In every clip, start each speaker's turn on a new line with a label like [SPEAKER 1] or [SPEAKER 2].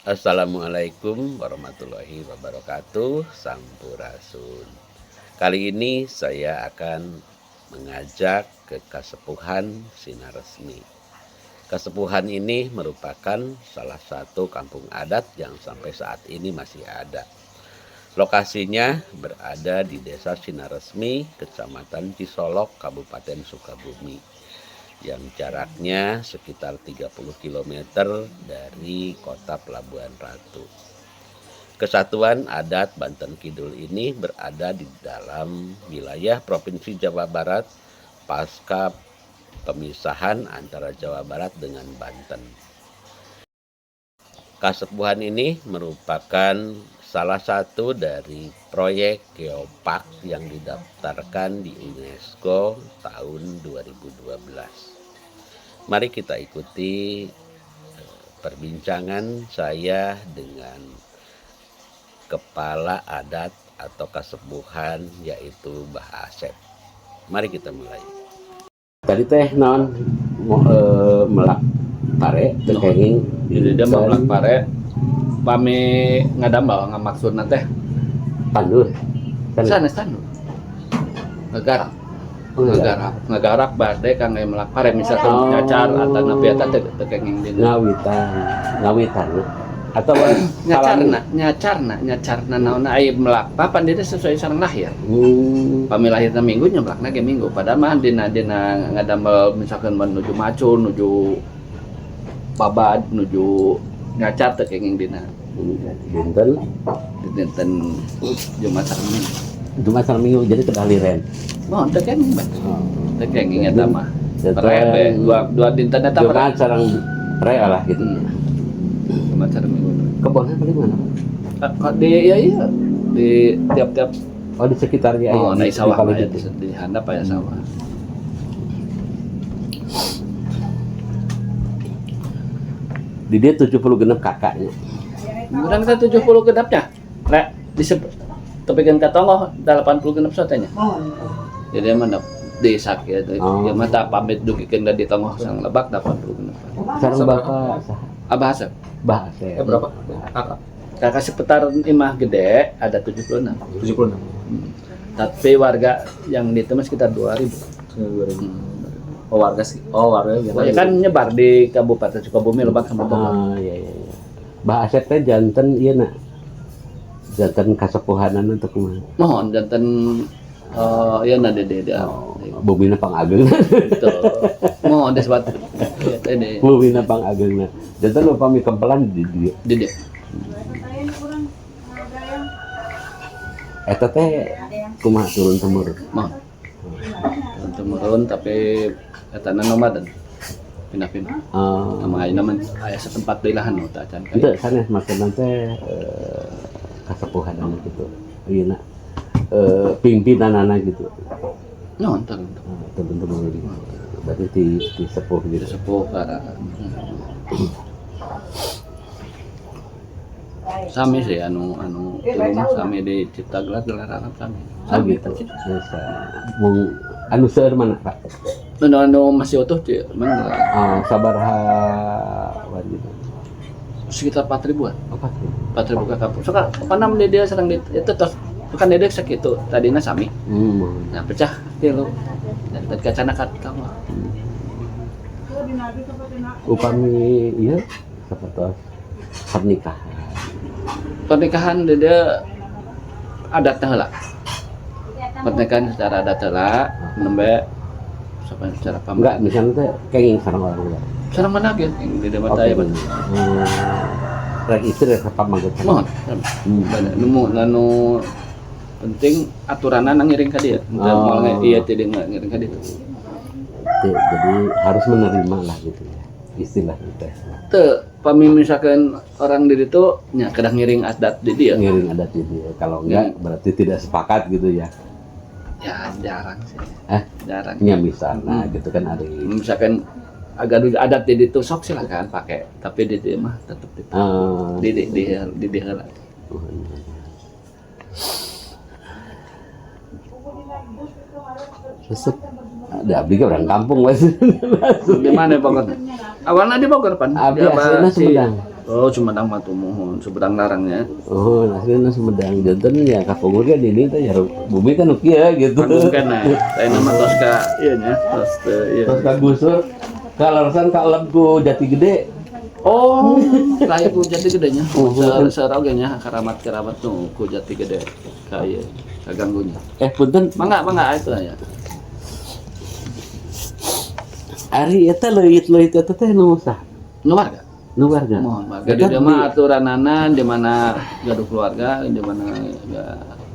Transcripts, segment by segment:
[SPEAKER 1] Assalamualaikum warahmatullahi wabarakatuh. Sampurasun. Kali ini saya akan mengajak ke Kasepuhan Sinaresmi. Kasepuhan ini merupakan salah satu kampung adat yang sampai saat ini masih ada. Lokasinya berada di Desa Sinaresmi, Kecamatan Cisolok, Kabupaten Sukabumi, yang jaraknya sekitar 30 km dari kota Pelabuhan Ratu. Kesatuan Adat Banten Kidul ini berada di dalam wilayah Provinsi Jawa Barat pasca pemisahan antara Jawa Barat dengan Banten. Kasepuhan ini merupakan salah satu dari proyek Geopark yang didaftarkan di UNESCO tahun 2012. Mari kita ikuti perbincangan saya dengan kepala adat atau kasepuhan, yaitu Mbah Asep. Mari kita mulai. Tadi teh naon mau melak pare teu kenging?
[SPEAKER 2] Jadi dia mau melak pare, pami ngadambal ngamaksudna teh
[SPEAKER 1] Tandur. Kan
[SPEAKER 2] sanes tandur. Ngegarap.
[SPEAKER 1] Oh,
[SPEAKER 2] Ngegarap, ngegarap bade kangge melak pare, misalkan nyacar atau napi eta teu kenging dina.
[SPEAKER 1] Ngawitan, ngawitan atau
[SPEAKER 2] Nyacarna, nyacarna, nyacarna naonna ai melak papan dia sesuai sareng lahir. Pami lahirna Minggu, nyeblakna ge Minggu. Padahal mah dina ngadamel misalkan menuju macul, nuju babad, nuju nyacar teu kenging dina
[SPEAKER 1] Dinten
[SPEAKER 2] dinten Jumat sareng Minggu.
[SPEAKER 1] Jumat sareng Minggu, jadi kedah liren.
[SPEAKER 2] Oh, teu kenging bae. Teu kenging eta mah.
[SPEAKER 1] Dinten
[SPEAKER 2] Pre be, dua dinten eta pre.
[SPEAKER 1] Jumat sareng pre lah gitu.
[SPEAKER 2] Jumat sareng Minggu.
[SPEAKER 1] Kebonnya paling mana?
[SPEAKER 2] Ah, di iya di tiap-tiap.
[SPEAKER 1] Oh, di sekitarnya.
[SPEAKER 2] Oh,
[SPEAKER 1] ya,
[SPEAKER 2] naik
[SPEAKER 1] di
[SPEAKER 2] sawah
[SPEAKER 1] paling
[SPEAKER 2] mah ya,
[SPEAKER 1] gitu.
[SPEAKER 2] di handap aya sawah.
[SPEAKER 1] Di dia 76 KK nya.
[SPEAKER 2] Urang teh 70 genepnya. Rek di tepikeun ka tonggoh 80 genep sotenya. Jadi mana di sakit ya mah pamit dugikeun di tonggoh sang lebak 80 genep.
[SPEAKER 1] Sareng bapak saha?
[SPEAKER 2] Abah Asep.
[SPEAKER 1] Bah Asep.
[SPEAKER 3] Eh, berapa? KK.
[SPEAKER 2] KK seputar Imah Gede ada 76.
[SPEAKER 3] 76.
[SPEAKER 2] Tapi warga yang di mah sekitar 2000.
[SPEAKER 3] 2000. Oh, warga sih. Oh, warga gitu.
[SPEAKER 2] Ya kan nyebar di Kabupaten Sukabumi, Lebak sama Bogor.
[SPEAKER 1] Ah, iya. Bah Asep teh janten ieu na. Janten kasepuhanan untuk kumaha?
[SPEAKER 2] Mohon janten ya na dede de.
[SPEAKER 1] Oh, bumina pangageungna.
[SPEAKER 2] Gitu. Mohon disebut ya teh de.
[SPEAKER 1] Bumina pangageungna. Janten upami kempelan di dieu.
[SPEAKER 2] Dede.
[SPEAKER 1] Eta teh kumaha, turun temurun?
[SPEAKER 2] Mohon. Turun temurun, tapi etana nomaden. Pindah-pindah.
[SPEAKER 1] Oh.
[SPEAKER 2] Sama ayeuna mah aya setempat deui lahan nu teu acan.
[SPEAKER 1] Itu sanes, maksudna teh kasepuhan gitu. Ieu na pimpinanana gitu.
[SPEAKER 2] Mohon turun.
[SPEAKER 1] Oh, turun temurun. Berarti di sepuh gitu.
[SPEAKER 2] Sepuh kara. Sami sih, anu anu turun sami di Cipta Gelar, gelar Arab sami.
[SPEAKER 1] Oh gitu. Biasa. Mung anu seueur mana, Pak?
[SPEAKER 2] Anu anu masih utuh di mana?
[SPEAKER 1] Oh, sabaraha wajib?
[SPEAKER 2] Sekitar 4 ribuan.
[SPEAKER 1] Apa tuh?
[SPEAKER 2] 4 ribu KK. So kan apa namanya dia serang di itu tos kan dia sakitu tadinya sami. Nah, pecah tilu. Dan tadi kacana kata mah.
[SPEAKER 1] Upami ieu sapertos pernikahan.
[SPEAKER 2] Pernikahan dia adatnya heula. Pernikahan secara adat heula, nembe sampai secara
[SPEAKER 1] Enggak,
[SPEAKER 2] pamit.
[SPEAKER 1] Misalnya teh kenging sareng orang luar.
[SPEAKER 2] Sareng mana ge yang di mata
[SPEAKER 1] Oke.
[SPEAKER 2] ya betul.
[SPEAKER 1] Rek istri rek pamaget.
[SPEAKER 2] Mohon. Nu nu penting aturanna ngiring ka dia. Henteu
[SPEAKER 1] Oh.
[SPEAKER 2] moal iya tidak ngiring ka dia.
[SPEAKER 1] Jadi harus menerima lah gitu ya. Istilahnya teh.
[SPEAKER 2] Teu, pami misalkan orang di ditu nya kedah ngiring adat di dia.
[SPEAKER 1] Ngiring adat di dia. Kalau enggak berarti tidak sepakat gitu ya.
[SPEAKER 2] Ya jarang sih.
[SPEAKER 1] Eh?
[SPEAKER 2] Jarang.
[SPEAKER 1] Ya misalnya gitu kan ada.
[SPEAKER 2] Misalkan agak dulu adat di ditu sok silakan pakai, tapi di dieu mah tetep di di heula.
[SPEAKER 1] Resep. Ada abdi ge orang kampung, Mas.
[SPEAKER 2] Di mana Bogor? Awalnya di Bogor pan.
[SPEAKER 1] Abdi
[SPEAKER 2] Di apa
[SPEAKER 1] aslinya
[SPEAKER 2] si
[SPEAKER 1] Sumedang.
[SPEAKER 2] Oh, Sumedang mah tumuhun, Sumedang larangnya.
[SPEAKER 1] Oh, aslinya Sumedang janten ya kapungkur kan ini teh ya bumi kan nu kieu gitu.
[SPEAKER 2] Panggung kana. Lain mah tos ka ieu nya, tos teu ieu.
[SPEAKER 1] Terus kagusur kaleresan kaleb ku Jati Gede.
[SPEAKER 2] Oh, lain ku Jati Gedenya.
[SPEAKER 1] Oh,
[SPEAKER 2] Seur oge nya keramat-keramat nu ku Jati Gede ka ieu, kaganggunya.
[SPEAKER 1] Eh punten,
[SPEAKER 2] Mangga, mangga itu ya.
[SPEAKER 1] ari eta leuit-leuit eta teh nu sah?
[SPEAKER 2] Nu warga.
[SPEAKER 1] Nu warga.
[SPEAKER 2] Mohon warga di dia mah aturanana di mana gaduh keluarga, di mana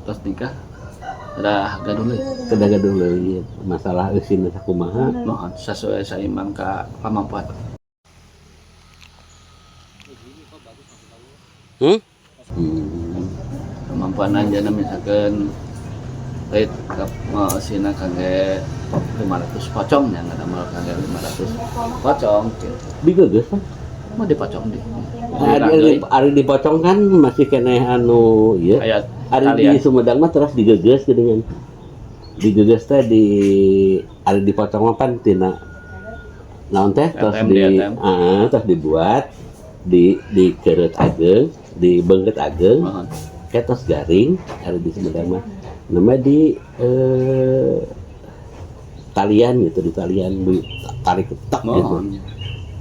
[SPEAKER 2] tos nikah udah gaduh leuit.
[SPEAKER 1] Kedah gaduh leuit. Masalah eusina sakumaha?
[SPEAKER 2] Mohon sesuai saimbang ka pamampuan.
[SPEAKER 1] Hmm? Hmm.
[SPEAKER 2] Kemampuan anjeunna misalkan leuit sina kangge 500 pocong nya ngadamel kangge 500 pocong gitu.
[SPEAKER 1] Digegeus kan?
[SPEAKER 2] Mau dipocong di.
[SPEAKER 1] Ari dipocong kan masih keneh anu ieu.
[SPEAKER 2] Aya
[SPEAKER 1] Ari di Sumedang mah terus digegeus geuningan. Digegeus teh di ari dipocong mah pan tina naon teh tos di tos dibuat di keureut ageung, di beungkeut ageung. Kayak tos garing ari di Sumedang mah. Nama di talian gitu, di talian tarik tak gitu.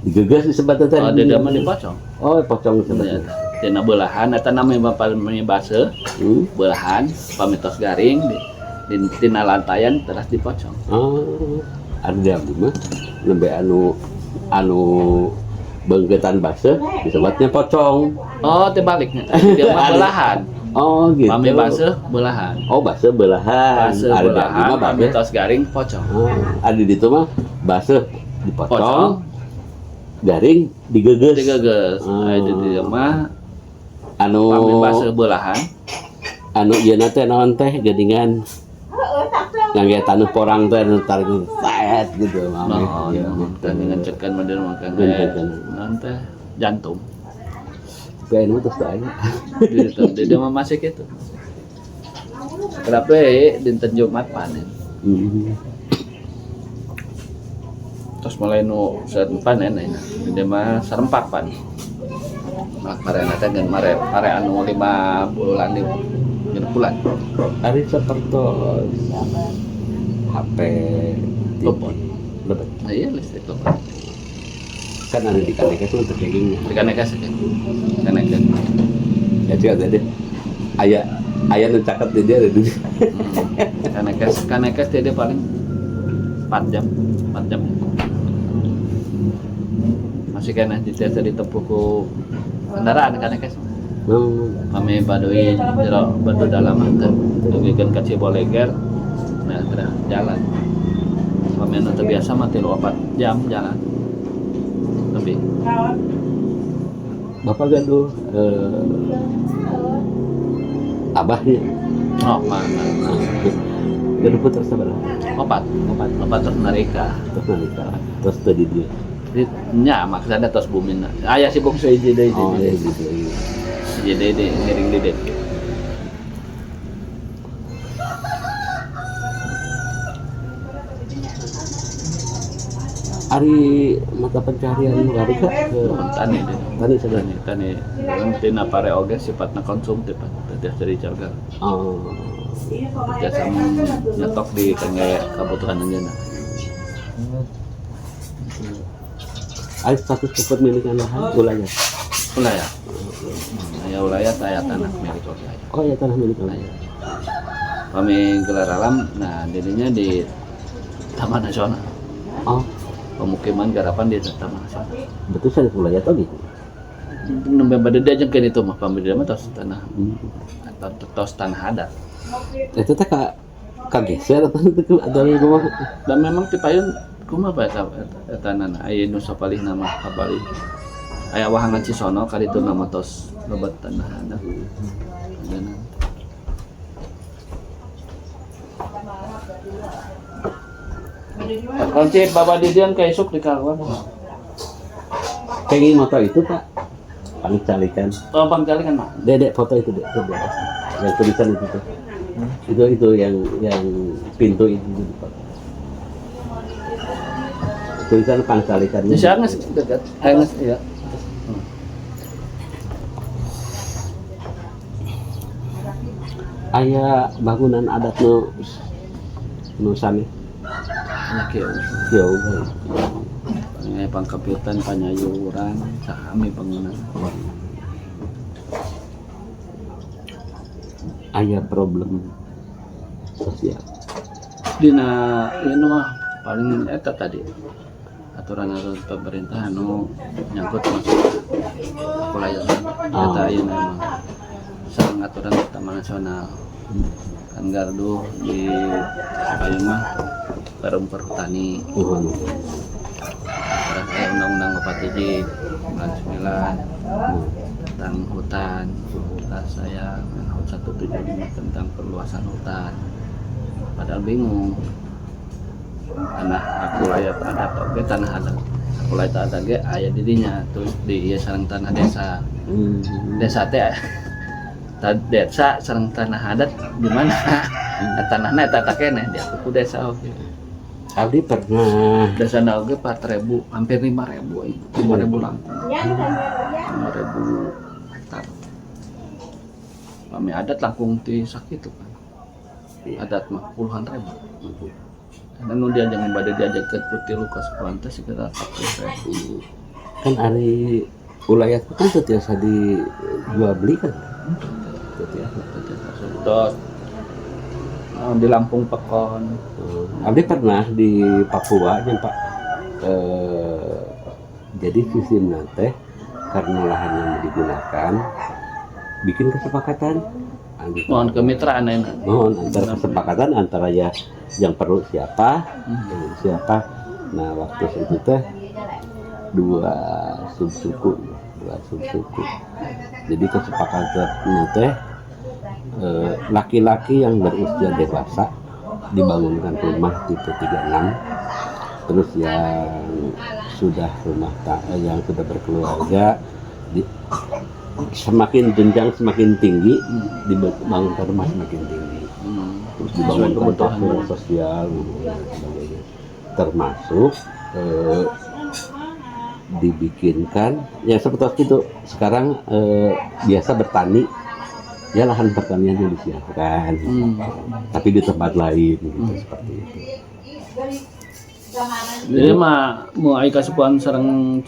[SPEAKER 1] Digeges disebutna teh.
[SPEAKER 2] Oh, di mah dipocong.
[SPEAKER 1] Oh, pocong disebutna.
[SPEAKER 2] Tina belahan eta namanya pami baseuh. Belahan pami tos garing di tina lantaian teras dipocong.
[SPEAKER 1] Oh, ari di abdi mah nembe anu beungkeutan baseuh disebutnya pocong.
[SPEAKER 2] Oh, tebaliknya. Dia mah belahan.
[SPEAKER 1] Oh, gitu.
[SPEAKER 2] Pami baseuh belahan.
[SPEAKER 1] Oh, baseuh belahan.
[SPEAKER 2] Baseuh belahan, pami tos garing pocong.
[SPEAKER 1] Oh, ari di ditu mah baseuh dipotong. Pocong. Garing digeges.
[SPEAKER 2] Digeges. Aya di dieu mah
[SPEAKER 1] anu
[SPEAKER 2] pami baseuh belahan.
[SPEAKER 1] Anu ieu na teh naon teh geuningan. Ngangge taneuh porang teh anu tarik tet gitu mah.
[SPEAKER 2] Oh, ya, geuningan cekan mah dieu mah kangge naon teh jantung.
[SPEAKER 1] Tapi anu mah tos teu aya.
[SPEAKER 2] Di dieu mah masih kitu. Sakedap we dinten Jumat panen. Terus mulai nu panen ayeuna. Di mah serempak pan. Melak parena teh ngan mare pare anu 5 bulan 6 bulan.
[SPEAKER 1] Ari sapertos HP
[SPEAKER 2] telepon.
[SPEAKER 1] Lebet.
[SPEAKER 2] Nah, iya listrik telepon.
[SPEAKER 1] Kan ada di Kanekes mah teu kenging.
[SPEAKER 2] Di Kanekes ya. Kanekes.
[SPEAKER 1] Ya juga tadi aya aya nu caket di dia di.
[SPEAKER 2] Kanekes Kanekes dia paling 4 jam, 4 jam. Masih kena di desa ditempuh ku kendaraan Kanekes. Kami baduy jero baduy dalaman teh dugikeun ka Ciboleger. Nah, terus jalan. Kami anu teu biasa mah 3 4 jam jalan. Lebih.
[SPEAKER 1] Bapak gaduh abahnya.
[SPEAKER 2] Oh, mana?
[SPEAKER 1] Gaduh putra sabaraha?
[SPEAKER 2] Opat. Opat terus nalika.
[SPEAKER 1] Terus nalika. Terus teu di dieu.
[SPEAKER 2] Nya maksudna tos bumina. Aya si bungsu hiji deui.
[SPEAKER 1] Oh, iya gitu.
[SPEAKER 2] Hiji deui di ngiring di dieu.
[SPEAKER 1] Ari mata pencaharian warga ke
[SPEAKER 2] tani deh.
[SPEAKER 1] Tani sadaya.
[SPEAKER 2] Tani. Tina pare oge sifatna konsumtif teh dari jaga.
[SPEAKER 1] Oh.
[SPEAKER 2] Jasa nyetok di kangge kebutuhan anjeunna.
[SPEAKER 1] Ari status kepemilikan lahan ulayat.
[SPEAKER 2] Ulayat. Aya ulayat aya tanah milik oge.
[SPEAKER 1] Oh, ya tanah milik oge.
[SPEAKER 2] Pami gelar alam, nah dirinya di Taman Nasional.
[SPEAKER 1] Oh.
[SPEAKER 2] Pemukiman garapan di Taman Nasional.
[SPEAKER 1] Betul saya ulayat oge.
[SPEAKER 2] Nembe bade diajengkeun itu mah pami di mah tos tanah. Tos tanah adat.
[SPEAKER 1] Eta teh ka kageser atau kumaha?
[SPEAKER 2] Dan memang ti payun kumaha bae eta eta nana aya nu sapalihna mah kapalih. Aya wahangan Cisono kaditu nama tos lebet tanah adat. Dan kunci Bapak Didian ka isuk di kawan.
[SPEAKER 1] Pengen moto itu Pak. Pangcalikan.
[SPEAKER 2] Oh, pangcalikan Pak.
[SPEAKER 1] Dedek foto itu dek, itu di atas. Yang tulisan itu tuh. Itu yang pintu itu di foto. Tulisan pangcalikannya.
[SPEAKER 2] Di sana dekat. Ayo iya.
[SPEAKER 1] Aya bangunan adat nu nu sanes?
[SPEAKER 2] Nya kieu.
[SPEAKER 1] Kieu.
[SPEAKER 2] Nya pangkapitan, panyayuran, sami bangunan.
[SPEAKER 1] Aya problem sosial?
[SPEAKER 2] Dina ieu mah paling eta tadi, aturan-aturan pemerintah anu nyangkut masuk pelayanan eta. Ayeuna mah sareng aturan Taman Nasional kan gaduh di payun mah Perum Perhutani.
[SPEAKER 1] Nuhun.
[SPEAKER 2] Terus aya Undang-Undang 4 hiji 99 tentang hutan, terus saya Menhut 175 tentang perluasan hutan. Padahal bingung, tanah hak ulayat adat oke, tanah adat hak ulayat adat ge aya di dinya, terus di ieu sareng tanah desa. Desa teh desa sareng tanah adat di mana? Nah, tanahna eta eta keneh diaku ku desa oge.
[SPEAKER 1] Abdi pernah
[SPEAKER 2] Desa na oge 4000, hampir 5000, 5000 langkung, 5000 hektar. Kami adat langkung ti sakitu kan. Adat mah puluhan ribu. Karena nu diajak bade diajak ke tilu kasukuan teh sekitar 40.000.
[SPEAKER 1] Kan ari ulayat kan teu tiasa dijual beli kan? Teu tiasa.
[SPEAKER 2] Terus di Lampung Pekon.
[SPEAKER 1] Abdi pernah di Papua nya, Pak. Jadi sistemna teh karena lahan yang digunakan bikin kesepakatan antara,
[SPEAKER 2] Mohon kemitraan enak.
[SPEAKER 1] Mohon antara kesepakatan antara ya yang perlu siapa, yang siapa. Nah, waktu itu teh dua subsuku, dua subsuku. Jadi kesepakatan teh laki-laki yang berusia dewasa dibangunkan rumah tipe 36, terus yang sudah rumah yang sudah berkeluarga di, semakin jenjang semakin tinggi dibangunkan rumah semakin tinggi, terus
[SPEAKER 2] Sesuai
[SPEAKER 1] dibangunkan
[SPEAKER 2] kebutuhan.
[SPEAKER 1] Kasur sosial dan sebagainya, termasuk dibikinkan ya seperti itu. Sekarang biasa bertani ya, lahan pertaniannya disiapkan, tapi di tempat lain gitu, seperti itu.
[SPEAKER 2] Jadi mah mau ai kasukuan sareng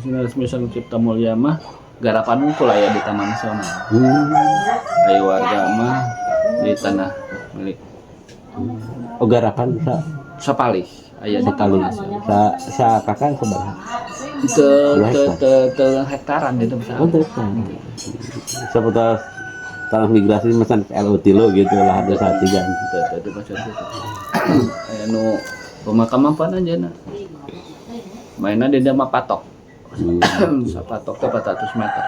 [SPEAKER 2] resmi sareng Cipta Mulia mah garapan wungkul aya di Taman Nasional. Ai warga mah di tanah milik.
[SPEAKER 1] Oh, garapan sa
[SPEAKER 2] sapalih aya di
[SPEAKER 1] sekali
[SPEAKER 2] Taman Nasional.
[SPEAKER 1] Sa sa kakak sabaraha?
[SPEAKER 2] Teu
[SPEAKER 1] Dua
[SPEAKER 2] teu
[SPEAKER 1] hektar.
[SPEAKER 2] Teu teu hektaran gitu misalnya.
[SPEAKER 1] Oh, terus seperti tanah migrasi misalnya LU tilu gitu lah, ada saat tiga.
[SPEAKER 2] Teu teu teu maksud gitu. Aya nu pemakaman aja na. Mainnya di dia mah patok. Sapatok teh 400 meter.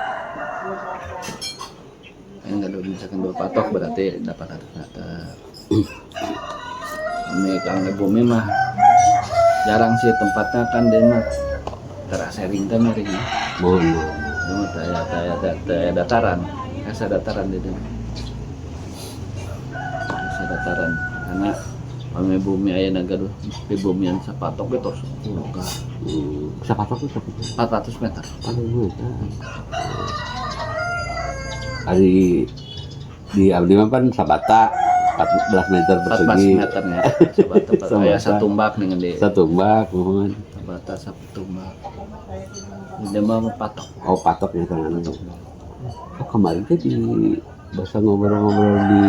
[SPEAKER 2] Yang enggak misalkan dua patok berarti 800 meter. Ini kang di bumi mah jarang sih tempatnya kan, dia mah terasa sering teh miring.
[SPEAKER 1] Mohon mohon.
[SPEAKER 2] Itu mah taya taya taya dataran, asa dataran di dieu. Asa dataran karena pami bumi aya gaduh pibumian sapatok ge tos boga.
[SPEAKER 1] Sapatok tuh sapatok.
[SPEAKER 2] 400 meter.
[SPEAKER 1] Aduh, ari di abdi mah pan sabata 14 meter
[SPEAKER 2] 14
[SPEAKER 1] persegi.
[SPEAKER 2] Meternya sabata aya
[SPEAKER 1] Sabata.
[SPEAKER 2] Satumbak dengan di
[SPEAKER 1] Satumbak, mohon.
[SPEAKER 2] Sabata satumbak. Di dieu mah patok.
[SPEAKER 1] Oh, patoknya tangan. Oh, kemarin teh di bahasa ngobrol-ngobrol di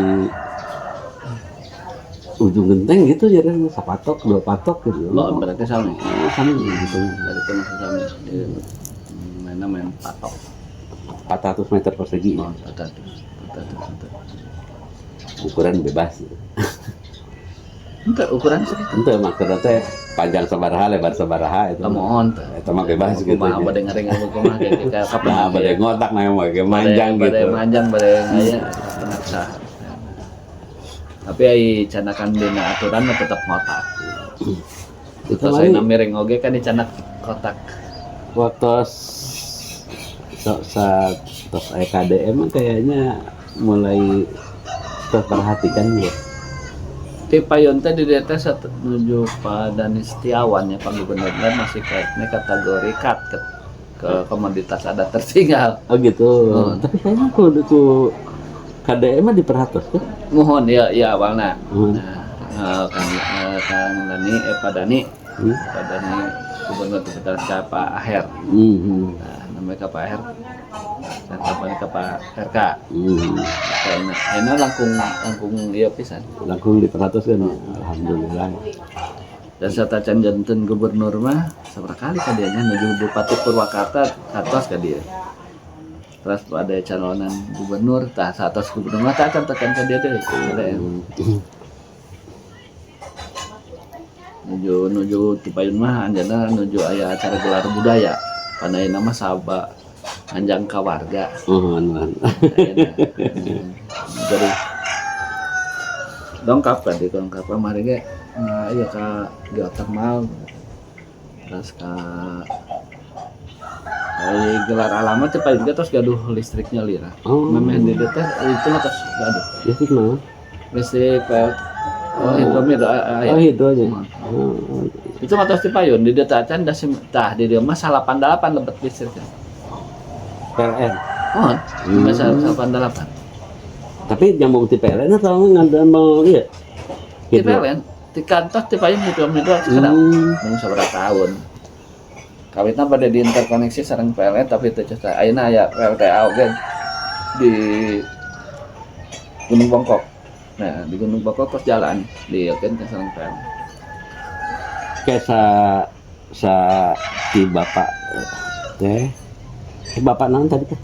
[SPEAKER 1] Ujung Genteng gitu ya, sapatok dua patok gitu.
[SPEAKER 2] Lo berarti sami.
[SPEAKER 1] Oh, sama gitu.
[SPEAKER 2] Berarti masih sami di mana main patok.
[SPEAKER 1] 400 meter persegi.
[SPEAKER 2] Oh, 400 400 meter.
[SPEAKER 1] Ukuran bebas.
[SPEAKER 2] Ente ukuran segitu.
[SPEAKER 1] Ente maksudnya teh panjang sabaraha, lebar sabaraha itu.
[SPEAKER 2] Mohon teh.
[SPEAKER 1] Eta mah bebas gitu.
[SPEAKER 2] Kumaha bade ngering kumaha kayak kayak kapan.
[SPEAKER 1] Nah, bade ngotak nah mah kayak manjang
[SPEAKER 2] bade
[SPEAKER 1] gitu.
[SPEAKER 2] Manjang bade ngaya kapan sah. Tapi ai canakan dina aturan mah tetep ngotak.
[SPEAKER 1] Itu
[SPEAKER 2] Terus
[SPEAKER 1] mah
[SPEAKER 2] ayeuna miring oge kan dicanak kotak.
[SPEAKER 1] Waktu so, saat tos aya KDM mah kayaknya mulai terperhatikan ya.
[SPEAKER 2] Ti payun teh di dieu teh menuju Pak Dani Setiawan ya, Pak Gubernur kan masih kayaknya kategori cut ke komoditas adat tertinggal.
[SPEAKER 1] Oh gitu.
[SPEAKER 2] Hmm.
[SPEAKER 1] Tapi kayaknya aku ku KDM mah diperhatoskeun.
[SPEAKER 2] Muhun ya ya awalna.
[SPEAKER 1] Hmm.
[SPEAKER 2] Nah, Kang Kang Dani Pak Dani. Pak Dani gubernur itu ka Pak Aher. Nah, namanya ka Pak Aher. Dan kapan ke Pak RK. Kayaknya enak langkung langkung ieu pisan.
[SPEAKER 1] Langsung diperhatoskeun. Alhamdulillah.
[SPEAKER 2] Dan satacan janten gubernur mah sabaraha kali ka dieu nya nuju Bupati Purwakarta kantos ka dieu. Terus pada calonan gubernur tah saatos gubernur mah tah can tekan ka dieu deui. Nuju nuju ti payun mah anjeunna nuju aya acara gelar budaya. Pan ayeuna mah saba anjang ka warga.
[SPEAKER 1] Muhun, muhun.
[SPEAKER 2] Ayeuna. Jadi dongkap kan di dongkap kamari ge nah iya ka geotermal terus ka ai gelar alamat teh paling terus gaduh listriknya lira.
[SPEAKER 1] Oh.
[SPEAKER 2] Memeh di dieu teh itu mah tos gaduh.
[SPEAKER 1] Listrik naon?
[SPEAKER 2] Listrik PL oh hidromi aya.
[SPEAKER 1] Oh, hidronya.
[SPEAKER 2] Hmm.
[SPEAKER 1] Oh.
[SPEAKER 2] Itu mah tos dipayun di dieu teh acan da tah di dieu mah 88 lebet listriknya.
[SPEAKER 1] PLN.
[SPEAKER 2] Oh, cuma 88.
[SPEAKER 1] Tapi nyambung ti PLN atau ngadamel ieu?
[SPEAKER 2] Di PLN, di kantor di payun hidro sekedap. Mung sabaraha tahun. Kawitna pada diinterkoneksi sareng PLN tapi teu cocok. Ayeuna aya PLTA oge di Gunung Bongkok. Nah, di Gunung Bongkok terus jalan di oge ke sareng PLN.
[SPEAKER 1] Kayak sa sa ti bapak teh bapak naon tadi teh?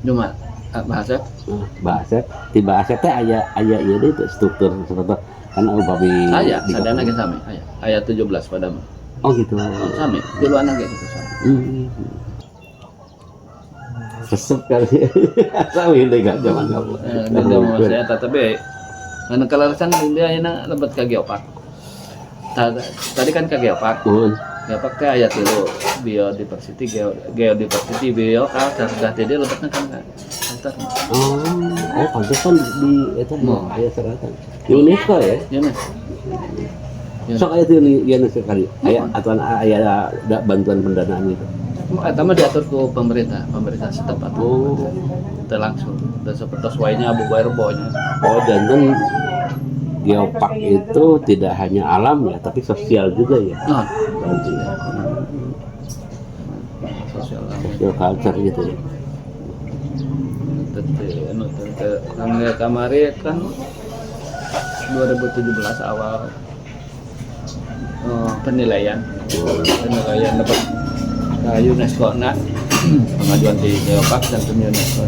[SPEAKER 2] Cuma bahasa
[SPEAKER 1] Bahasa ti bahasa teh aya aya ieu deui teh struktur seperti kan upami
[SPEAKER 2] aya sadana ge sami aya. Aya 17 pada mah.
[SPEAKER 1] Oh gitu.
[SPEAKER 2] Oh, sami, tiluan ge gitu sami.
[SPEAKER 1] Resep kali. Sami deui kan zaman kamu.
[SPEAKER 2] Di mah saya tapi anu kalarasan dia ayeuna lebet ka geopark. Tadi kan ka geopark.
[SPEAKER 1] Muhun.
[SPEAKER 2] Geopark teh aya tilu biodiversity, geodiversity, bio, culture. Dah tadi lebetna kan ka culture.
[SPEAKER 1] Oh, oh pantesan di eta
[SPEAKER 2] Oh.
[SPEAKER 1] aya seratan. Di UNESCO ya?
[SPEAKER 2] UNESCO. Ya.
[SPEAKER 1] Sok aya di UNESCO kali. Aya atau aya da, bantuan pendanaan gitu.
[SPEAKER 2] Eta mah diatur ku pemerintah, pemerintah setempat.
[SPEAKER 1] Oh.
[SPEAKER 2] Teu langsung. Teu sapertos wae nya Abu Bairbo nya.
[SPEAKER 1] Oh, janten geopark itu tidak hanya alam ya, tapi sosial juga ya.
[SPEAKER 2] Nah,
[SPEAKER 1] Berarti ya.
[SPEAKER 2] Sosial.
[SPEAKER 1] Sosial culture gitu ya.
[SPEAKER 2] Teu anu teu kang kamari kan 2017 awal penilaian penilaian dapat ke UNESCO na pengajuan di Geopark dan ke UNESCO.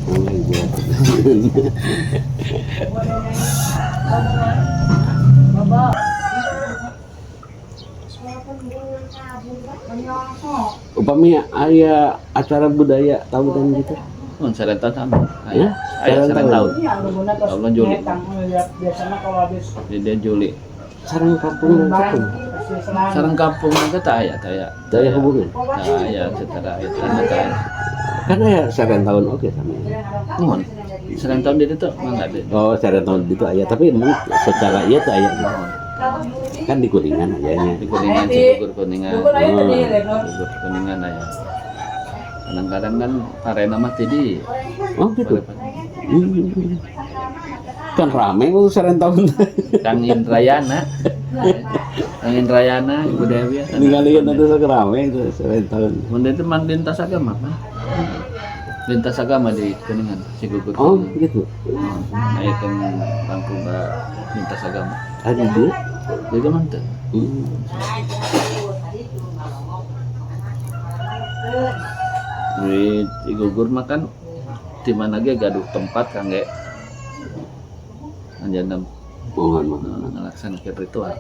[SPEAKER 1] Oh, iya. Upami aya acara budaya tahunan gitu.
[SPEAKER 2] Oh, sarentan sama.
[SPEAKER 1] Ya,
[SPEAKER 2] Aya
[SPEAKER 1] sarentan.
[SPEAKER 2] saren tahun.
[SPEAKER 4] Iya,
[SPEAKER 2] Tahun Juli.
[SPEAKER 4] Biasanya kalau habis
[SPEAKER 2] Di dia Juli.
[SPEAKER 1] Sareng kampung
[SPEAKER 4] lebaran,
[SPEAKER 1] nanti
[SPEAKER 4] pasti selalu.
[SPEAKER 2] Sareng kampung nanti tak aya, tak aya.
[SPEAKER 1] Daya hubungan.
[SPEAKER 2] Tak aya secara itu tak aya.
[SPEAKER 1] Kan aya saren tahun oke sama.
[SPEAKER 2] Mohon. Saren tahun di itu mah enggak ada.
[SPEAKER 1] Oh, saren tahun itu aya, tapi emang secara iya tuh aya gitu. Kan di Kuningan ayanya.
[SPEAKER 2] Di Kuningan, Cigugur Kuningan.
[SPEAKER 4] Dukun aja tadi, Lenor.
[SPEAKER 2] Cigugur Kuningan aya. Kadang-kadang kan arena mah tadi.
[SPEAKER 1] Oh gitu. Kan rame waktu saren tahun.
[SPEAKER 2] Kang Indrayana. Kang Indrayana, Ibu Dewi ya.
[SPEAKER 1] Ningalieun itu sok rame itu saren tahun.
[SPEAKER 2] Mun itu man lintas agama, Pak. Lintas agama di Kuningan, Cigugur
[SPEAKER 1] Oh
[SPEAKER 2] Kuningan.
[SPEAKER 1] gitu.
[SPEAKER 2] Nah, itu langkung ke lintas agama.
[SPEAKER 1] Ada dia.
[SPEAKER 2] Jadi mah teu. Di Cigugur mah kan di mana ge gaduh tempat kangge anjeunna
[SPEAKER 1] Mohon, mohon.
[SPEAKER 2] ngalaksanakeun ritual.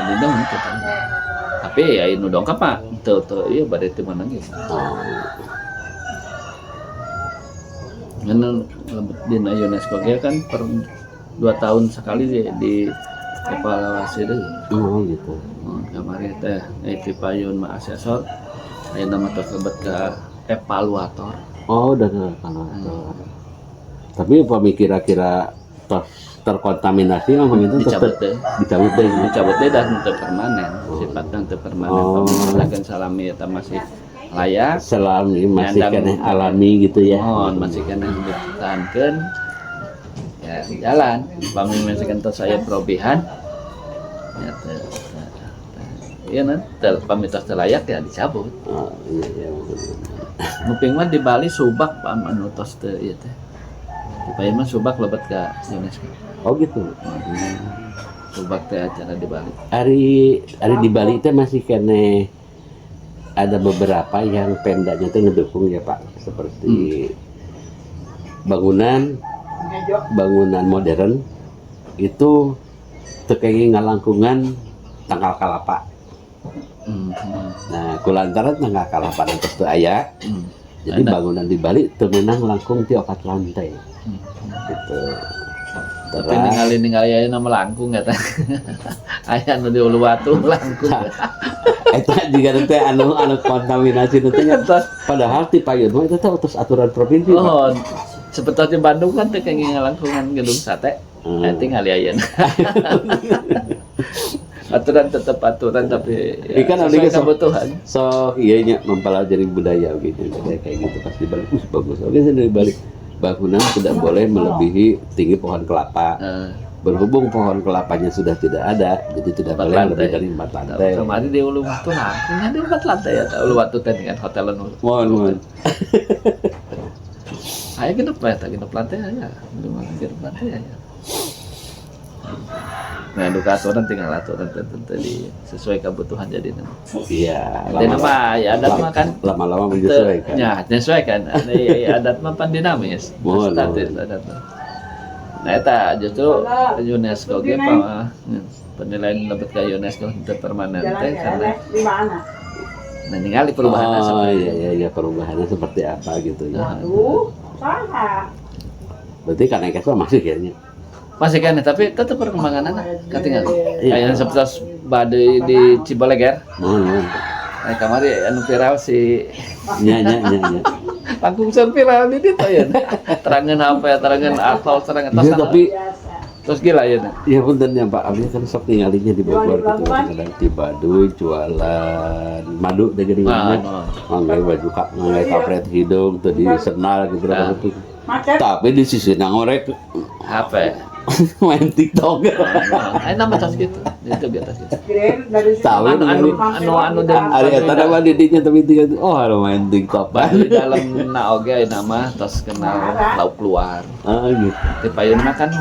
[SPEAKER 2] Anjeunna mah teu tahu. Tapi ya nu dongkap mah teu teu ieu bade di mana ge.
[SPEAKER 1] Oh.
[SPEAKER 2] Ngan lebet dina UNESCO ge kan per 2 tahun sekali di evaluasi deui.
[SPEAKER 1] Oh gitu.
[SPEAKER 2] Oh, kamari teh ti payun mah asesor ayeuna mah tos lebet ka evaluator.
[SPEAKER 1] Oh, udah ke evaluator. Tapi upami kira-kira tos terkontaminasi mah begitu tos
[SPEAKER 2] Dicabut deh.
[SPEAKER 1] Dicabut deh.
[SPEAKER 2] Dicabut deh dan teu permanen, sifatna teu permanen.
[SPEAKER 1] Oh.
[SPEAKER 2] Pamina salami eta masih Layak.
[SPEAKER 1] Selami masih
[SPEAKER 2] Nyandang.
[SPEAKER 1] Keneh alami gitu ya.
[SPEAKER 2] Mohon masih keneh dipertahankan ya, jalan. Pami misalkan tos aya perobihan ya teu, iya nan teu, pami tos teu layak ya dicabut.
[SPEAKER 1] Oh, iya, betul.
[SPEAKER 2] Muping mah di Bali subak pam anu tos teu ieu teh. Di payun mah subak lebet ka UNESCO.
[SPEAKER 1] Oh gitu.
[SPEAKER 2] Subak teh acara di Bali.
[SPEAKER 1] Ari ari di Bali itu masih keneh ada beberapa yang pemdanya itu ngedukung ya Pak, seperti bangunan bangunan modern itu teu kenging ngalangkungan tangkal kalapa. Nah, kulantaran tangkal kalapa nanti teu aya, jadi
[SPEAKER 2] Ada.
[SPEAKER 1] Bangunan di Bali teu meunang langkung ti 4 lantai. Gitu.
[SPEAKER 2] Tapi
[SPEAKER 1] Terus,
[SPEAKER 2] ningali ningali aya nama langkung eta. Aya nu di Uluwatu langkung.
[SPEAKER 1] Eta juga teh anu anu kontaminasi teh nya. Padahal ti payun mah eta teh atos aturan provinsi, Pak.
[SPEAKER 2] Oh, seperti di Bandung kan teu kenging ngalangkungan gedung sate. Tinggal ayeuna. Aturan tetap aturan, tapi ya,
[SPEAKER 1] Iya kan, abdi
[SPEAKER 2] sesuai
[SPEAKER 1] ge
[SPEAKER 2] kebutuhan.
[SPEAKER 1] So iya nya, mempelajari budaya gitu kayak kayak gitu pas di Bali, bagus. Oke, saya dari Bali bangunan tidak boleh melebihi tinggi pohon kelapa. Berhubung pohon kelapanya sudah tidak ada, jadi tidak
[SPEAKER 2] Empat
[SPEAKER 1] boleh
[SPEAKER 2] lantai.
[SPEAKER 1] lebih dari 4 lantai.
[SPEAKER 2] Kemarin di Uluwatu langkung ada 4 lantai ya, Uluwatu teh dengan hotel nu.
[SPEAKER 1] Mohon mohon.
[SPEAKER 2] Aya 6 ya, 6 lantai aya. 5 genep lantai aya. Nah, duka aturan tinggal aturan tentu di sesuai kebutuhan jadi nama.
[SPEAKER 1] Iya.
[SPEAKER 2] Jadi nama ya adat mah kan
[SPEAKER 1] lama-lama menyesuaikan.
[SPEAKER 2] Ya, menyesuaikan. Ada ya, adat mah pan dinamis.
[SPEAKER 1] Mohon,
[SPEAKER 2] Statis
[SPEAKER 1] mohon.
[SPEAKER 2] Adat mah. Nah, eta justru UNESCO ge pa penilaian lebet ka UNESCO teu permanen teh karena
[SPEAKER 4] Di mana?
[SPEAKER 2] nah, ningali perubahan
[SPEAKER 1] Oh
[SPEAKER 2] seperti
[SPEAKER 1] iya, perubahannya seperti apa gitu ya.
[SPEAKER 4] Waduh, saha?
[SPEAKER 1] Berarti karena mah masih kayaknya.
[SPEAKER 2] Masih kan, tapi tetap perkembangan katingal.
[SPEAKER 1] Iya.
[SPEAKER 2] Kayak seperti badai di Ciboleger.
[SPEAKER 1] Mohon mohon.
[SPEAKER 2] Eh, kamari anu viral si
[SPEAKER 1] Nya nya nya nya.
[SPEAKER 2] langkung sen viral di ditu ya. Terangan HP, terangan atau terangan
[SPEAKER 1] Iya, tapi
[SPEAKER 4] Biasa.
[SPEAKER 2] Terus gila ya.
[SPEAKER 1] Ya punten ya Pak, abdi kan sok ninggalinya di Bogor gitu, kadang di Baduy jualan madu deh geuning
[SPEAKER 2] Nah,
[SPEAKER 1] nya. Ngangge baju kap, ngangge kapret hidung tuh di senal gitu gitu.
[SPEAKER 4] Macet.
[SPEAKER 1] Tapi di sisi ngorek
[SPEAKER 2] HP.
[SPEAKER 1] main TikTok.
[SPEAKER 2] Ayo nama tas gitu. Itu di atas gitu.
[SPEAKER 4] Kirain dari situ.
[SPEAKER 1] Tahu,
[SPEAKER 2] Anu anu anu anu dan
[SPEAKER 1] Ari eta nama didinya tapi tinggal oh harus main TikTok.
[SPEAKER 2] Baduy dalam na oge aya nama tos kenal lauk keluar.
[SPEAKER 1] Ah gitu.
[SPEAKER 2] Di payun mah kan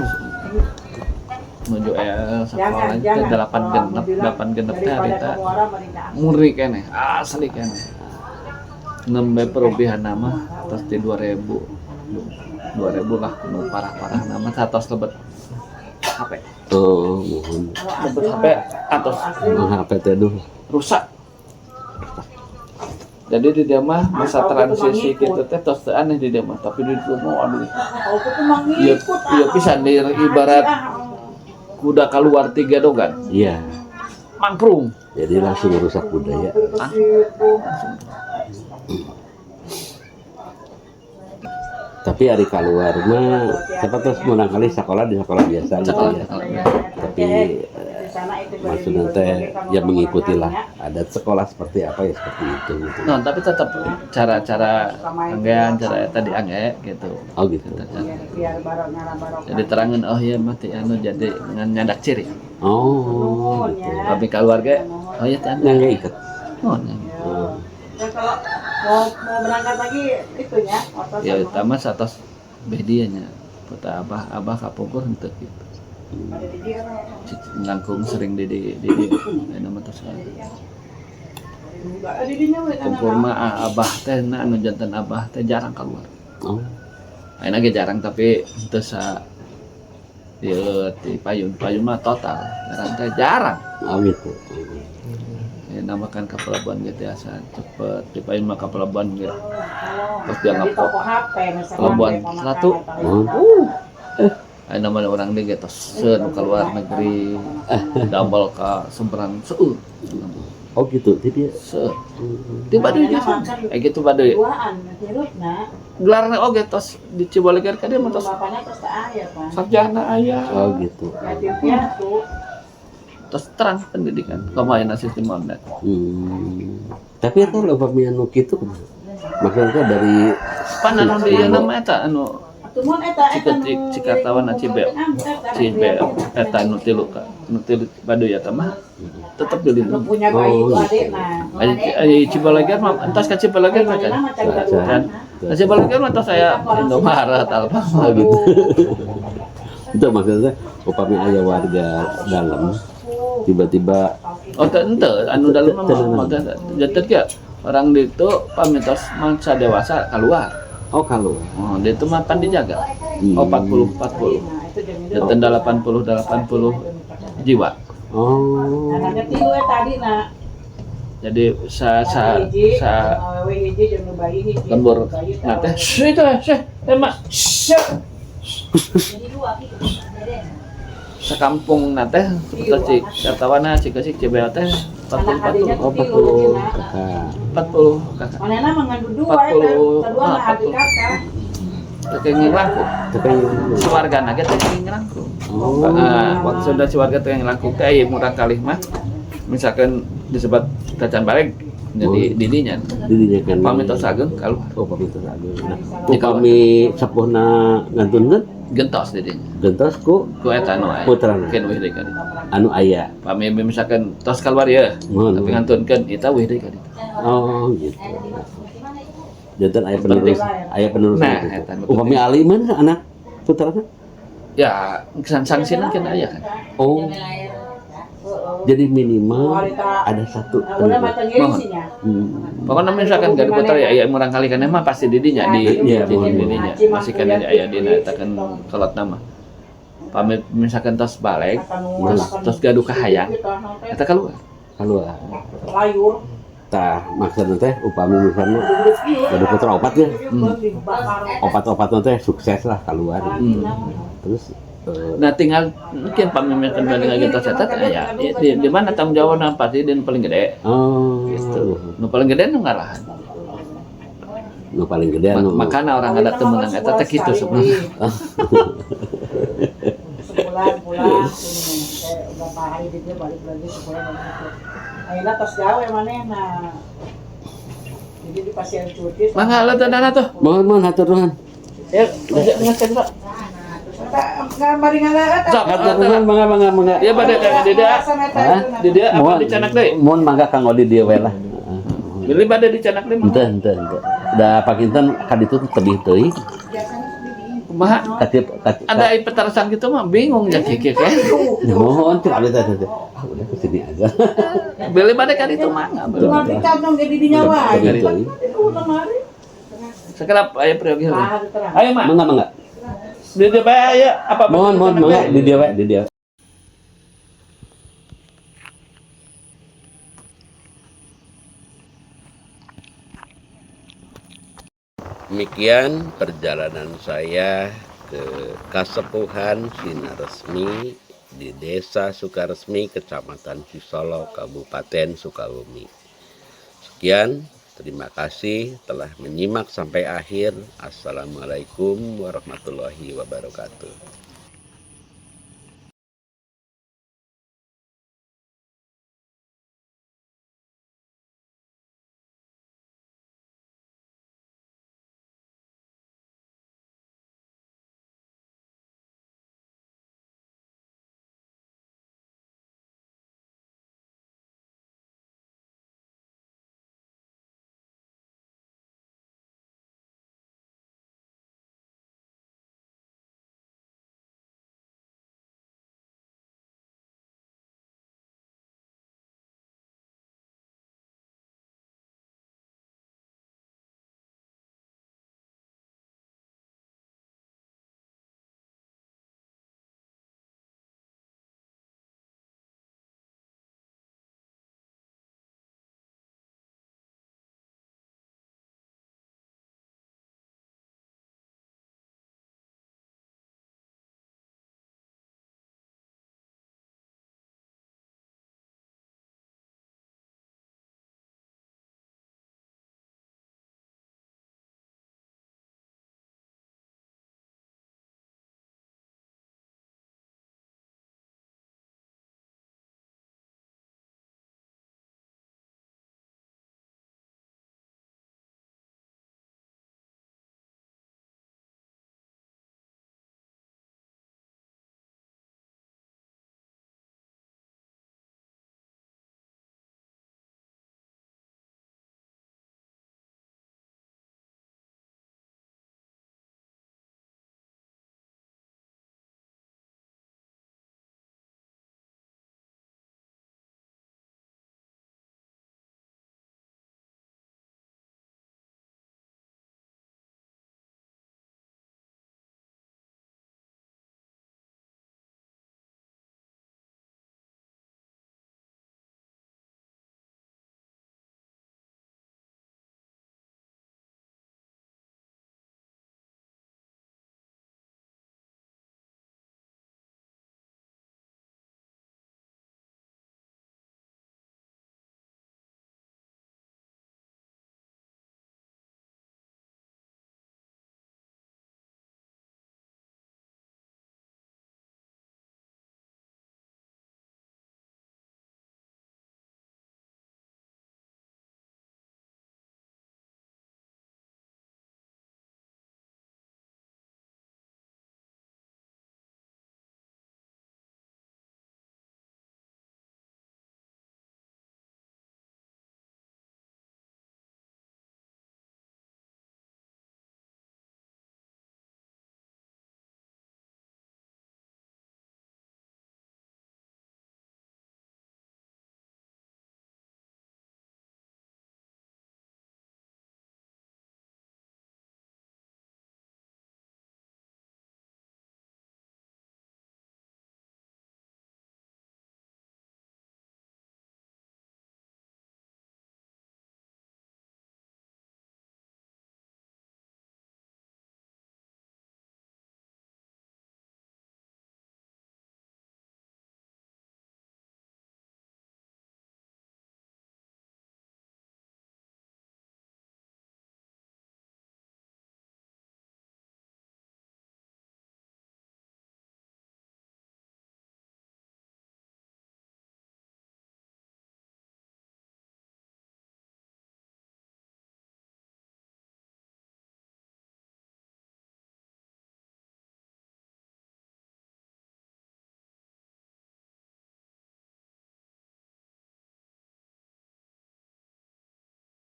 [SPEAKER 2] menuju el sekolah
[SPEAKER 4] Jangan,
[SPEAKER 2] teh
[SPEAKER 4] jangan.
[SPEAKER 2] 8
[SPEAKER 4] Kalau
[SPEAKER 2] genep
[SPEAKER 4] aku bilang,
[SPEAKER 2] 8 genep teh
[SPEAKER 4] daripada
[SPEAKER 2] harita
[SPEAKER 4] ke muara, mending ke asli.
[SPEAKER 2] Murni keneh asli keneh nembe perubahan nama terus di 2000 2000 lah nu parah-parah nama satos lebet HP.
[SPEAKER 1] Oh, mohon.
[SPEAKER 2] Lebet HP atos
[SPEAKER 1] Emang HP teh duh.
[SPEAKER 2] Rusak, jadi di dia mah masa
[SPEAKER 4] Ah, kalau gitu
[SPEAKER 2] transisi
[SPEAKER 4] mah
[SPEAKER 2] gitu teh tos teu aneh di dia mah, tapi di ditu mah aduh.
[SPEAKER 4] Kalau aku tuh mah
[SPEAKER 2] Iya,
[SPEAKER 4] ngikut,
[SPEAKER 2] iya
[SPEAKER 4] ah.
[SPEAKER 2] pisan di ibarat kuda keluar tiga dogan
[SPEAKER 1] Iya.
[SPEAKER 2] mangprung.
[SPEAKER 1] Jadi langsung merusak budaya.
[SPEAKER 4] Ke situ.
[SPEAKER 1] Tapi hari keluar mah siapa terus kali sekolah di sekolah biasa gitu ya. Tapi
[SPEAKER 4] Di sana itu
[SPEAKER 1] maksudnya teh ya mengikuti lah adat sekolah seperti apa ya seperti itu gitu.
[SPEAKER 2] Nah, tapi tetap cara-cara anggean cara eta diangge gitu.
[SPEAKER 1] Oh gitu.
[SPEAKER 4] Biar barok nyala barok.
[SPEAKER 2] Jadi terangin oh iya mati anu jadi ngan nyandak ciri.
[SPEAKER 1] Oh gitu.
[SPEAKER 2] Tapi keluarga oh iya teh anu.
[SPEAKER 1] Nggak ikut.
[SPEAKER 2] Oh, nya.
[SPEAKER 4] Ya, kalau mau mau berangkat lagi itunya otot
[SPEAKER 2] Ya
[SPEAKER 4] sama
[SPEAKER 2] utama atas bedia nya. Putra abah abah kapungkur henteu gitu.
[SPEAKER 4] pada di dia.
[SPEAKER 2] Langkung sering di anu mah tos. Kapungkur mah ah, abah teh na anu janten abah teh jarang keluar.
[SPEAKER 1] Oh.
[SPEAKER 2] Ayeuna ge jarang tapi henteu sa ieu ti payun payun mah total jarang teh jarang.
[SPEAKER 1] Oh gitu.
[SPEAKER 2] Ya, nama kan ke pelabuhan gitu asa cepet di payun mah ke pelabuhan gitu. Terus dia
[SPEAKER 4] Jadi
[SPEAKER 2] ngepop.
[SPEAKER 4] toko HP misalnya
[SPEAKER 2] Pelabuhan
[SPEAKER 4] HP mau
[SPEAKER 2] satu.
[SPEAKER 4] makan atau
[SPEAKER 1] Hmm.
[SPEAKER 2] Ayeuna mah orang dia gitu seun ke luar negeri damel ka seberang seueur.
[SPEAKER 1] Oh gitu. Jadi
[SPEAKER 2] Seueur. Di Baduy ge eh gitu Baduy.
[SPEAKER 4] Duaan hirupna.
[SPEAKER 2] Gelarna oge tos di Ciboleger ka dieu mah tos
[SPEAKER 4] Bapaknya terus tak aya, Pak.
[SPEAKER 2] sarjana aya.
[SPEAKER 1] Oh gitu.
[SPEAKER 4] Yatim piatu.
[SPEAKER 2] Terus terang pendidikan. Komo ayeuna sistem online.
[SPEAKER 1] Tapi itu upami anu kitu kumaha? Maksudnya dari
[SPEAKER 2] Pan anu di ieu mah eta anu
[SPEAKER 4] Atumun eta eta
[SPEAKER 2] Ciketik Cikartawana Cibeo. Cibeo eta nu tilu ka nu tilu Baduy eta mah tetep dilindungi.
[SPEAKER 4] Punya bayi
[SPEAKER 1] Oh,
[SPEAKER 4] itu
[SPEAKER 1] gitu.
[SPEAKER 4] adik nah.
[SPEAKER 2] Ai ai Cibalager mah entos ka Cibalager mah kan. Kan ka Cibalager mah tos aya Indomaret, Alfamart
[SPEAKER 1] gitu. Itu maksudnya upami aya warga dalam tiba-tiba.
[SPEAKER 2] Oh, teu ente anu dalem mah
[SPEAKER 1] Teu
[SPEAKER 2] mah teu janten kieu. Orang ditu pamitos mangsa dewasa keluar.
[SPEAKER 1] Oh, kalau
[SPEAKER 2] Oh, dia itu mah pan dijaga. Oh, 40 40. Janten 80 80 jiwa.
[SPEAKER 1] Oh.
[SPEAKER 4] Anaknya tilu eh tadi nah.
[SPEAKER 2] Jadi sa sa
[SPEAKER 4] Hiji,
[SPEAKER 2] sa
[SPEAKER 4] awewe hiji jeung nu bayi hiji.
[SPEAKER 2] lembur
[SPEAKER 4] Bayi
[SPEAKER 2] nah teh itu sih eh mak sekampung na teh seperti Cikartawana, Cikesik, Cibeo teh 40
[SPEAKER 4] Anak adiknya
[SPEAKER 2] 40
[SPEAKER 1] Oh, 40 kakak.
[SPEAKER 2] 40 kakak.
[SPEAKER 4] Manehna mah ngan dua eta,
[SPEAKER 2] 40,
[SPEAKER 4] kedua
[SPEAKER 2] ah,
[SPEAKER 4] mah adik
[SPEAKER 2] 40.
[SPEAKER 4] kakak.
[SPEAKER 2] Teu kenging langkung.
[SPEAKER 1] Tapi
[SPEAKER 2] Si wargana ge teu kenging langkung.
[SPEAKER 1] oh.
[SPEAKER 2] Nah, waktu sudah si warga teu kenging langkung teh aya murang kalih mah misalkan disebut tacan balik jadi didinya
[SPEAKER 1] Didinya kan.
[SPEAKER 2] pamitos ageng keluar.
[SPEAKER 1] Oh, pamitos ageng. Nah, upami sepuhna ngantunkeun
[SPEAKER 2] Gentos didinya
[SPEAKER 1] gentos ku
[SPEAKER 2] ku eta anu aya.
[SPEAKER 1] Putrana.
[SPEAKER 2] Keun wih deui ka ditu.
[SPEAKER 1] Anu aya.
[SPEAKER 2] Pami misalkan tos keluar ya,
[SPEAKER 1] Mohon.
[SPEAKER 2] tapi ngantunkeun eta wih deui ka ditu.
[SPEAKER 1] Oh, gitu. Janten aya penerus, aya penerus
[SPEAKER 2] Nah,
[SPEAKER 1] gitu.
[SPEAKER 2] eta nu
[SPEAKER 1] Upami ali mana anak putrana?
[SPEAKER 2] Ya, sangsina kan aya kan.
[SPEAKER 1] Oh. Jadi minimal ada satu
[SPEAKER 4] Nah, udah
[SPEAKER 1] penerus.
[SPEAKER 4] mata ngiri sih nya.
[SPEAKER 2] Pokoknya misalkan gak ada putra ya, ya murang kali kan mah pasti didinya di
[SPEAKER 1] Iya,
[SPEAKER 2] di
[SPEAKER 1] mohon.
[SPEAKER 2] didinya. Masih kan aya dina eta kan kolot nama. Pamit misalkan tos balik, terus tos gaduh kahayang, eta keluar.
[SPEAKER 1] Keluar.
[SPEAKER 4] Layur.
[SPEAKER 1] Tah, maksudna teh upami misalnya gaduh putra opat ya. Opat-opat teh sukses lah keluar. Terus
[SPEAKER 2] Nah, tinggal mungkin pamit misalkan balik lagi tos eta teh aya di mana tanggung jawabna pasti di nu paling gede.
[SPEAKER 1] Oh.
[SPEAKER 2] Gitu. Nu paling gede nu ngarahan.
[SPEAKER 1] Nu paling gede anu.
[SPEAKER 2] Makana orang ada teu meunang eta teh kitu sebenarnya.
[SPEAKER 4] Sebulan pulang sini. Kayak berapa hari dia balik lagi sebulan balik lagi. Ayeuna tos gawe manehna. Jadi di pasien cuti.
[SPEAKER 2] Mangga lah dana tuh.
[SPEAKER 1] Mohon mohon hatur nuhun.
[SPEAKER 2] Ya, ngecek Pak.
[SPEAKER 4] Nggak ngalaat.
[SPEAKER 2] Sok,
[SPEAKER 1] Hatur nuhun mangga mangga mangga.
[SPEAKER 2] Ya pada kayak di dia.
[SPEAKER 1] Hah?
[SPEAKER 2] Di dia apa dicanak deui?
[SPEAKER 1] Mohon mangga Kang Odi dieu we lah.
[SPEAKER 2] Beli pada dicanak deui mah.
[SPEAKER 1] Henteu henteu henteu. Da pakinten ka ditu tebih teuing.
[SPEAKER 2] Kumaha?
[SPEAKER 1] Katip katip.
[SPEAKER 2] Ada petarsang gitu mah bingung ya kiki kan.
[SPEAKER 1] Mohon cek abdi teh teh. Ah udah ke sini aja.
[SPEAKER 2] Beli pada kan itu mah nggak beli.
[SPEAKER 4] Cuma di kantong jadi di nyawa.
[SPEAKER 1] Tebih teuing.
[SPEAKER 2] Sekarang aya priyogi heula. Ayo mak.
[SPEAKER 1] Mangga mangga.
[SPEAKER 2] Di dia bae aya apa?
[SPEAKER 1] Mohon mohon mangga di dieu we di dieu. Demikian perjalanan saya ke Kasepuhan Sinaresmi di Desa Sukaresmi, Kecamatan Cisolok, Kabupaten Sukabumi. Sekian, terima kasih telah menyimak sampai akhir. Assalamualaikum warahmatullahi wabarakatuh.